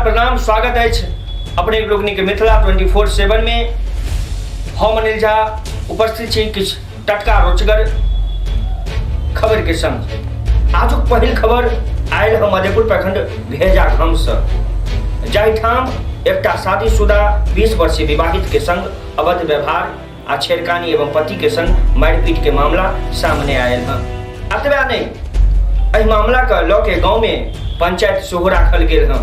प्रणाम, स्वागत अछि अपने लोकनिक मिथिला 24/7 में। हम अनिल झा उपस्थित छी किछु टटका रोचगर खबर के संग। आजुक पहिल खबर आयल हम मधेपुर प्रखंड भेजा गाम से, जाहिठाम एकटा शादीशुदा 20 वर्षीय विवाहित के संग अवैध व्यवहार आ छेड़खानी एवं पति के संग मारिपीट के मामला सामने आयल हँ। एतबे नहि, एहि मामला के लऽ के गांव में पंचायत सेहो राखल गेल हँ,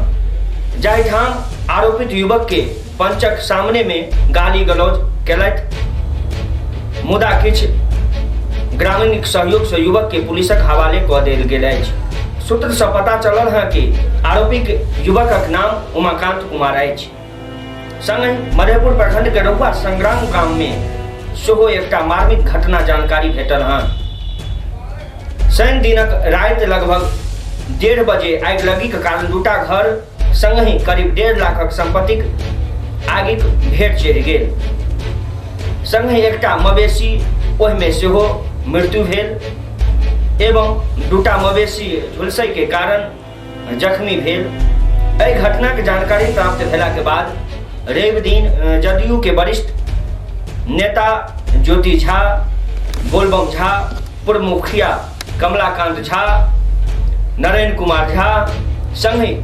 जाहिठाम आरोपित युवक के पंचक सामने में गाली गलौज केलथि, मुदा किछु ग्रामीण सहयोग से युवक के पुलिसक हवाले कऽ देल गेल अछि। सूत्र से पता चलल हँ कि आरोपित युवकक नाम उमाकांत कुमार अछि। संगहि मधेपुर प्रखंड के रहुआ संग्राम गाम में सेहो एकटा मार्मिक घटना जानकारी भेटल हँ। शनि दिनक राति लगभग 1:30 बजे आगिलगी के कारण दूटा घर संगहि करीब 1.5 लाखक संपत्तिक आगिक भेंट चढ़ि गेल। संगहि एकटा मवेशी ओहिमे सेहो मृत्यु भेल एवं दूटा मवेशी झुलसै के कारण जख्मी भेल। एहि घटनाक जानकारी प्राप्त भेला के बाद रवि दिन जदयू के वरिष्ठ नेता ज्योति झा, बोलबम झा, पूर्व मुखिया कमलाकांत झा, नारायण कुमार झा संगहि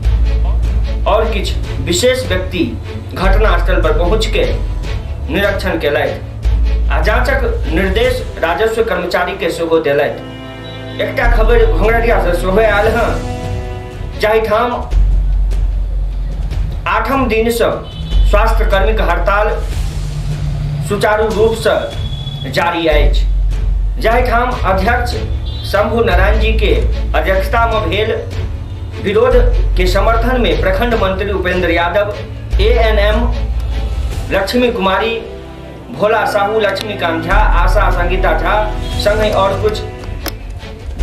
और किछु विशेष व्यक्ति घटनास्थल पर पहुँच के निरीक्षण केलथि आ जांचक निर्देश राजस्व कर्मचारी के सेहो देलथि। एकटा खबर घोंघरडिया से सेहो आयल हँ, जाहिठाम 8म दिन से स्वास्थ्य कर्मीक हड़ताल सुचारू रूप से जारी अछि, जाहिठाम अध्यक्ष शंभु नारायण जी के अध्यक्षता में भेल विरोध के समर्थन में प्रखंड मंत्री उपेंद्र यादव, एएनएम लक्ष्मी कुमारी, भोला साहू, लक्ष्मीकांत झा, आशा संगीता झा संगहि और कुछ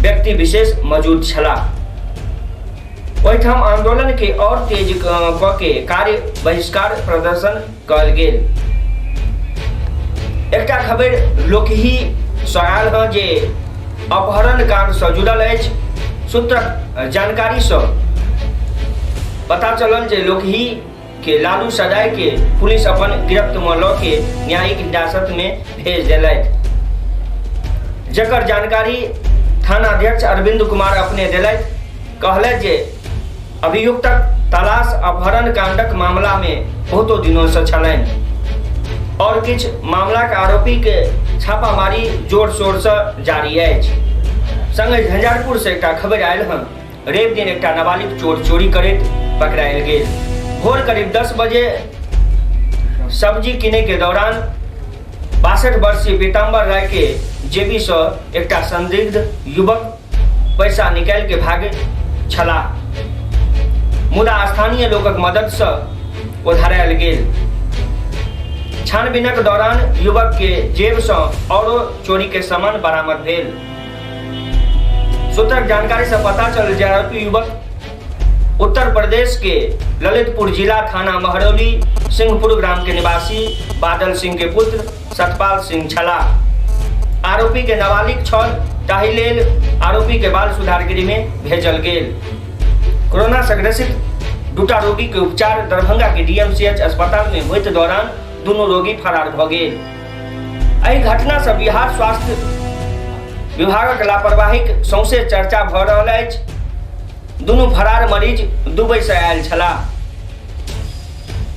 व्यक्ति विशेष मौजूद छलाह। ओहिठाम आंदोलन के और तेज कऽ के कार्य बहिष्कार प्रदर्शन कयल गेल। एकटा खबर लोकही सँ आयल हँ जे अपहरण कांड सँ जुड़ल अछि। सूत्रक जानकारी सँ पता चलल जे लोकही के लालू सजाय के पुलिस अपन गिरफ्त में लऽ के न्यायिक हिरासत में भेज देलथि, जकर जानकारी थानाध्यक्ष अरविंद कुमार अपने देलथि। कहलथि जे अभियुक्तक तलाश अपहरण कांडक मामला में बहुतो दिनों से छलनि और किछु मामलाक आरोपी के छापामारी जोर शोर से जारी अछि। संगहि झंझारपुर से एकटा खबर आयल हँ, रवि दिन एकटा नाबालिग चोर चोरी करैत पकड़ायल गेल। भोर करीब 10 बजे सब्जी किने के दौरान 62 वर्षीय पीताम्बर राय के जेबी से एकटा संदिग्ध युवक पैसा निकालि के भागे छलाह, मुदा स्थानीय लोकक मदद से ओ धरायल गेल। छानबीनक दौरान युवक के जेब से औरो चोरी के सामान बरामद भेल। सूत्रक जानकारी से पता चलल जे आरोपी युवक उत्तर प्रदेश के ललितपुर जिला थाना महरौली सिंहपुर ग्राम के निवासी बादल सिंह के पुत्र सतपाल सिंह छलाह। आरोपी के नाबालिग छल, ताहि लेल आरोपी के बाल सुधार गृह में भेजल गेल। कोरोना से ग्रसित दूटा रोगी के उपचार दरभंगा के डीएमसीएच अस्पताल में होइत दौरान दुनू रोगी फरार भ गेल। एहि घटना से बिहार स्वास्थ्य विभागक लापरवाहीक सौंसे चर्चा भ रहल अछि। दुनू फरार मरीज दुबई से आयल छलाह।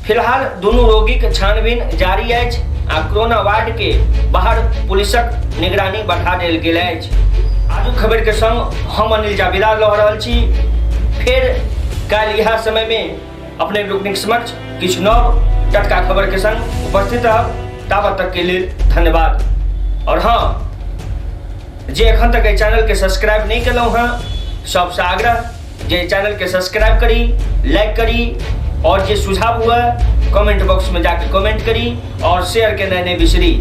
फिलहाल दुनू रोगीक छानबीन जारी अछि आ कोरोना वार्ड के बाहर पुलिसक निगरानी बढ़ा देल गेल अछि। आजुक खबर के संग हम अनिल झा विदा लऽ रहल छी। फेर काल्हि इएह समय में अपने लोकनिक समक्ष किछु नव टटका खबर के संग उपस्थित रहब। ताबत तक के लेल धन्यवाद। और हाँ, जे एखन तक एहि चैनल के सब्सक्राइब नहीं केलहुँ हँ, सबसँ आग्रह जे चैनल के सब्सक्राइब करी, लाइक करी और जे सुझाव हुआ कमेंट बॉक्स में जाके कमेंट करी और शेयर के नहीं बिसरी।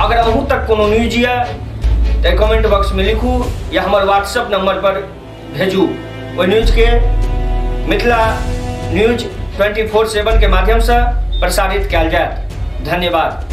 अगर अहूँ तक कोनो न्यूज यऽ तो कमेंट बॉक्स में लिखू या हमारे व्हाट्सएप नंबर पर भेजू। ओहि न्यूज के मिथिला न्यूज 24/7 के माध्यम से प्रसारित कयल जायत। धन्यवाद।